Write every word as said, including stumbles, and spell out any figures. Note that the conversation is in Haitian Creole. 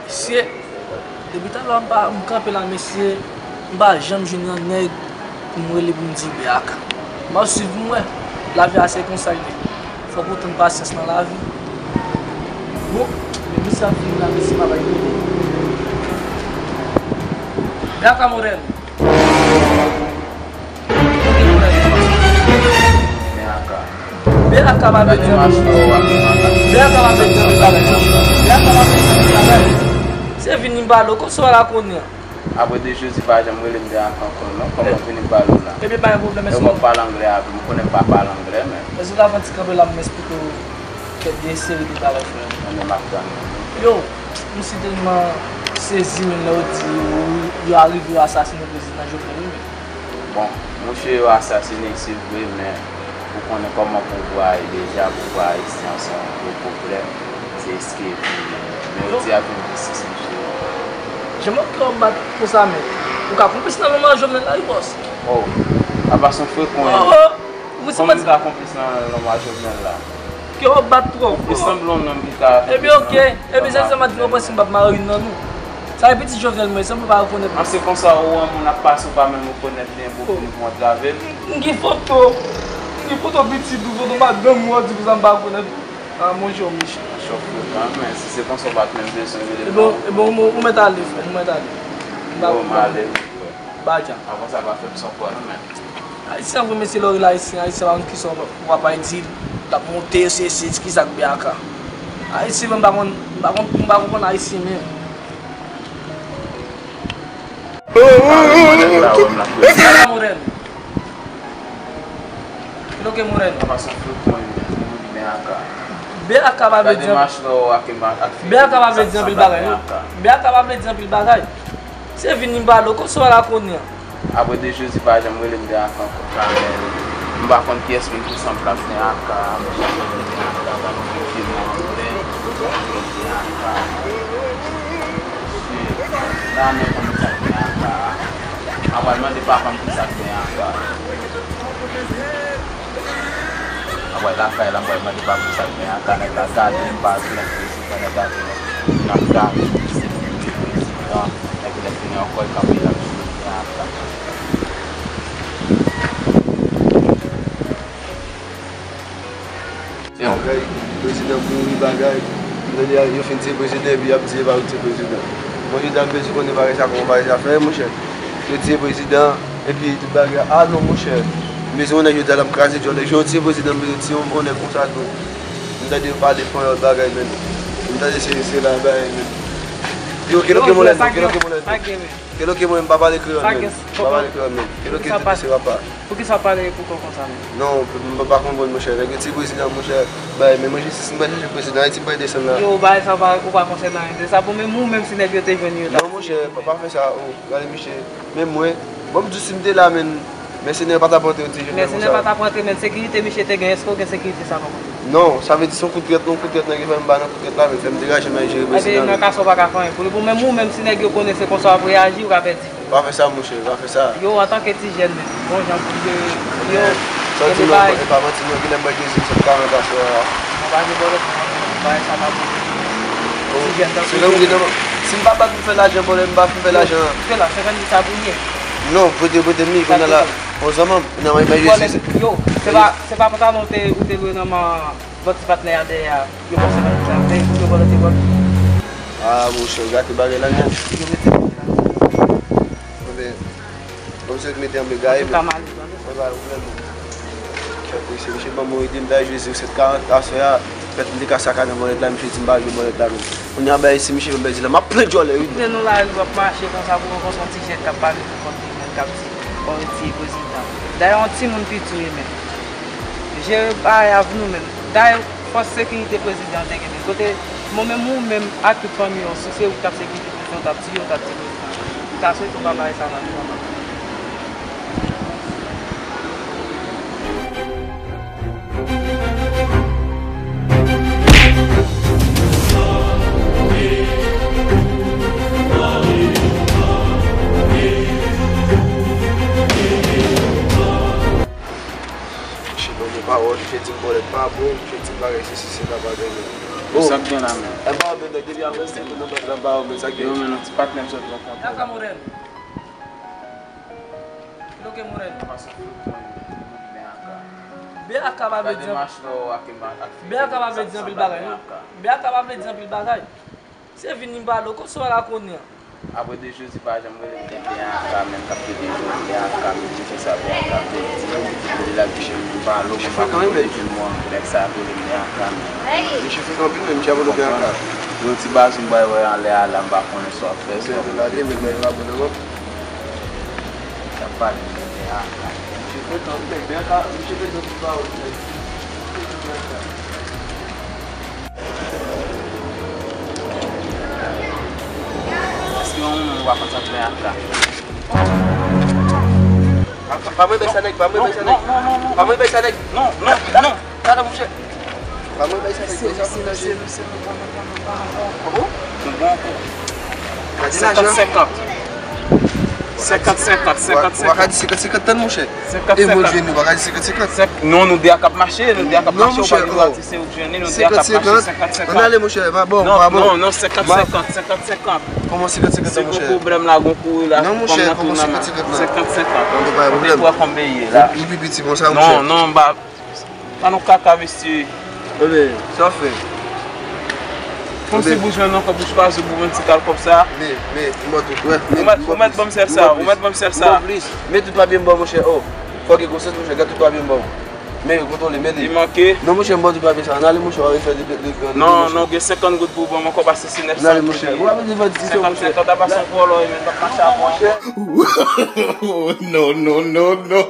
Mesye, depi talè m pa, m kanpe la, mesye, m pa janm jwenn yon nèg pou m rele pou m di B A K. M ap swiv pou m wè. Lavi a se konsa l ye. Fòk ou tann pasyans nan lavi. Bon, men misye ap vini la, mesye, m ap bay kote. B A K modèl. B A K pa vle di anpil bagay. B A K pa vle di anpil bagay. B A K pa vle di anpil bagay. Se vini m pale w, kòm sa w la konnen. Apre de Jezi pa janm rele m de ak ankò non. Kòman vini m pale w la? Ebyen, pa gen pwoblèm, èske w ap pale anglè avè m? M konnen m pa pale anglè, men. Èske w ta fè yon ti kanpe la, m esplike w kèk de seri de bagay, frè m? Anben, m ap tann. Yo, m si tèlman sezi, men lè yo di yo, yo arive yo asasine prezidan Jovenel, wi, men. Bon, monchè, yo asasine, se vre, men ou konnen kòman pouvwa a ye deja, pouvwa ayisyen an se yon gwo pwoblèm, se eskevi, men yo di ap vin jistis, monchè. Jan manke w ap bat konsa, men ou ka konplis nan lanmò Jovenel la, wi, bòs. Oh, apa se yon frekan, wi. Oh, oh. Kòman m ka konplis nan lanmò Jovenel la? Ke w ap bat twò fò. E sanble yon nonm ki ka fè. Ebyen, oke. Ebyen, se sa m ap di w, w panse m p ap mare youn nan nou? Sa e pitit Jovenel mwen, sanble w pa rekonèt mwen. An, se konsa ou wè yon moun ap pase, ou pa menm rekonèt li, enben ou vini pou antrave l. M gen foto. M gen foto pitit ou, foto madanm ou, w ap di konsa m pa rekonèt ou. Ah, monchè, w mechan. Chòf yo, men si se konsa ou pa t menm bezwen rele m non. Ebyen, ebyen, ou mèt ale, frè, ou mèt ale. M pa konprann. Yo, m ale, frè. Badja. Avan sa, pa fè m san kwa non, men. Ayisyen an vre, mesye, lè w rele Ayisyen, Ayisyen pa konn kisa w ap ap di l, l ap monte, se, se, kisa k B A K. Ayisyen menm, m pa konn, m pa konn, m pa konprann Ayisyen menm. Ala modèl. Loke modèl. B A K pa vle di anpil. B A K pa vle di anpil bagay, non. B A K pa vle di anpil bagay. Se vini m pale w, kòm sa w la konnen. Apre de Jezi pa janm rele m de ak ankò. M pa konn kiyès menm ki sanble ak B A K, men chak lè m di B A K, pa konn ki non anglè, de ak. Shit. La menm konn sa B A K. Apre mande papa m kisa B A K. Apre lakay la, m pral mande pa m sa gen aka nèg la gade m pa vle prezidan, nèg la vin ap gade m se pou m te prezidan, epi lè fini ankò l kanpe l ap di m gen aka. Bagay, prezidan mouri bagay, m tande yo fin tiye prezidan epi y ap di se pa yo ki tiye prezidan. Bon, jodi a m bezwen konnen bagay sa kòman bagay sa fè ye monchè. Yo tiye prezidan, epi tout bagay, ah non monchè. M bezwen yon nèg jodi a la m kraze djòl. Jan yo tiye prezidan, m bezwen tiye yon, yon nèg konsa tou. M tande yo pale panyòl bagay, men. M tande se, se la bagay, men. Yo, keloke mwen, keloke mwen, keloke mwen, m pa pale kreyòl, men. M pa pale kreyòl, men. Keloke tete se papa. Poukisa w pale pou kò konsa, men? Non, m pa, pa konprann, monchè. Nèg yo tiye prezidan, monchè. Bay, men mwen jistis, m pral chèche prezidan. Ayiti pral desann la. Yo, bagay sa, ou pa, ou pa konsène anyen de sa. Bon, men ou menm, si nèg yo te jwenn yo, yo t ap... Non, monchè, pa, pa fè sa. Oh, gade, mesye. Men mwen, bon, m di w si m te la, men, mèsenè pa t ap rantre, yo te jwenn mwen konsa. Mèsenè pa t ap rantre, men sekirite misye te gen, èske w gen sekirite sa kòman? Non, sa vle di se yon kout trèt, yon kout trèt nèg yo fè m ba nan kout trèt la, men fè m degaje m al jere prezidan. Nan ka sa, w pa ka fè anyen pou li. Bon, men ou menm, si nèg yo konnen se konsa w ap reyaji, ou ka pèdi. Pa fè sa, monchè, pa fè sa. Yo, antanke ti jèn, men, bon jan pou yo, yo, sa w di m nan, e pa manti, non, genlè m pral jwenn sèt karant aswè a. Mwen pa gen bòlèt, mwen, bagay sa pa bon. Ti jèn tankou yo. Si m pa bat pou fè lajan, bòlèt, m pa fin fè lajan. Yo, se la, senkannwit sa pou ye. Non, prete, prete m li, kounye a la, bon, zanmanm, nan, men, men, yo, se, yo, se pa, se pa pantalon ou te, ou te lwe nan men lòt ti patnè a dèyè a. Yo pase nan sa, men yo vòlè te vòlè. Ah, monchè, w gate bagay la nèt. Yo mete nan sa. Anben, kòm se yo ki mete anben gaye, men. Antouka, m ale, tande. Mwen pa gen pwoblèm. Kèt, mesye, misye ban mwen ide, m ta jwe zewo sèt karant aswè a. Pèt m te ka sakane bòlèt la, misye di m pa jwe bòlèt la, men. Kounye a, bay, si misye fè m pèdi la, m ap plen djòlè, wi. Men nou lari, w ap mache konsa pou rankontre yon ti jèn k ap pale pou kont li, menm k ap di, bon, yo tiye prezidan. Dayè, yon timoun piti w ye, men. Jere bagay avè nou menm. Dayè, fòs sekirite prezidan te gen menm. Kote, mwen menm, ou menm, ak tout fanmi w, si se ou ki t ap sekirite prezidan, w t ap tiye, w t ap tiye prezidan. M ta swete w pa bay sa nan nou ankò. Misye ban mwen pawòl, misye di m bòlèt pa bon, misye di m bagay sesi, sela, bagay menm. Sa k gen la menm? Enba yo, men nèg depi apre senk moun nan bèt la, enba yo, men sa k gen? Yo, men, yon ti patnè m sot rankontre. Aka Morel. Bloke Morel. Papa, sa fout mwen, men aka. B A K pa vle di anpil bagay, non. B A K pa vle di anpil bagay. Se vini m pale w, kot sa w al la kounye a? Apre de jou, di pa janm rele m, men aka menm k ap pede jwe, men aka menm, ti fi sa, men aka vle di, li la biche m pa lo, men pa konn depi mwa, nèg sa ap rele m, men aka menm. Misye fèk anpil, men misye ap rele m, men aka. Yon ti bazou m bay wè anlè a la, m pa konnen sa w ap fè, sa w ap fè. Misye fèk anpil, men men aka. Misye fèk anpil, men men aka, misye fèk anpil pawòl, men aka. Èske yon moun ou pa konn sa k gen ak la? Pa mwen bay sa nèg, pa mwen bay sa nèg. Pa mwen bay sa nèg. Non, non, non. Tande mouche. Pa mwen bay sa nèg, bay sa pou mouche. Bon, bon. Senkant senkant. Senkant senkant, senkant senkant. Ou pa ka di senkant senkant, tann mouche. Senkant senkant. E mwen jwenn ou pa ka di senkant senkant. Non, nou de a k ap mache, nou de a k ap mache, ou pa gen dwa di se ou k jwenn li, nou de a k ap mache, senkant senkant. Ann ale, monchè, pa bon, pa bon. Non, non, senkant senkant, senkant senkant. Kòman senkant senkant, monchè? Si gon pwoblèm la, gon kouri la, non, monchè, kòman senkant senkant la? Senkant senkant. Bon, pa gen pwoblèm. Ou te pran kòm peye la. Ou pi piti, bon, sa, monchè. Non, non, m pa, pa nan kaka, mesye. Ebyen, sa w fè? Kòmsi bouch mwen nan kòb bouch pa zo pou mwen ti kal kòb sa. Men, men, m ba w tout, wè. Ou mèt, ou mèt ban m sèl sa, ou mèt ban m sèl sa. M ba w plis. Men tout papye m ba w, monchè, oh. Fò gen konsyans, monchè, gad tout papye m ba w. Men yo kontwole, men li. Li manke. Non, monchè, m ba w tout papye sa. Ann ale, monchè, w a refè de, de, de, de, non, non, gen senkant goud pou w ban m ankò, pase se nèf san. Ann ale, monchè. Ou pa bezwen fè diskisyon, monchè. Senkant senkant, apa se yon vòlò, men m p ap mache avè w ankò. Non, non, non, non.